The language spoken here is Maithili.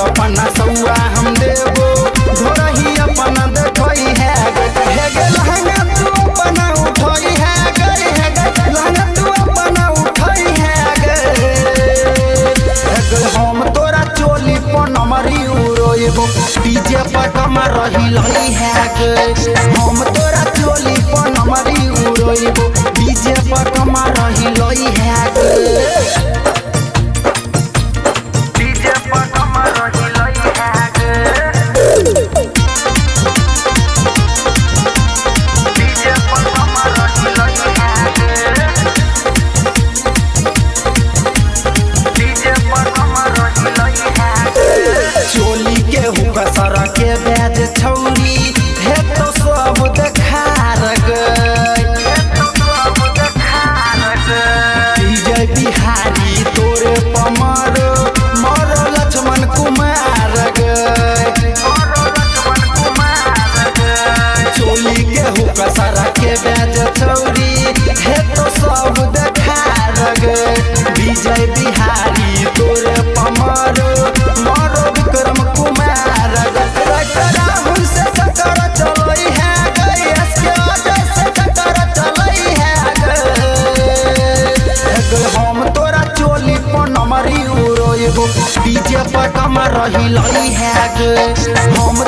अपना सौआ हम देबो धोरही अपना देखई है गे। हे गे लहंगा तू अपना उठई है गे, हे गे लहंगा तू अपना उठई है गे। हे गे हम तोरा चोली पर नमरी उड़ेबो डीजे पर कमर रही लई है गे। हम तोरा चोली पर नमरी उड़ेबो डीजे पर कमर रही लई है गे। डीजे पर कमर रही लई है गे। डीजे पर कमर रही लई है गे। डीजे पर कमर रही लई है गे। चोली के हुक सर के बैज छौरी हे तो सब देखार गे। विजय बिहारी तोरे पमर मर लक्ष्मण कुमार गे। चोली के हुक सर के बैज छौरी हे तो सब देखार गे। विजय बिहारी तोरे पमर मर विक्रम कुमार गे। राहुल से चक्कर चलई है गे, एसके अजय से चक्कर चलई है गे। हम तोरा चोली पर नमरी उड़ेबो डीजे पर कमर रही लई है गे। हम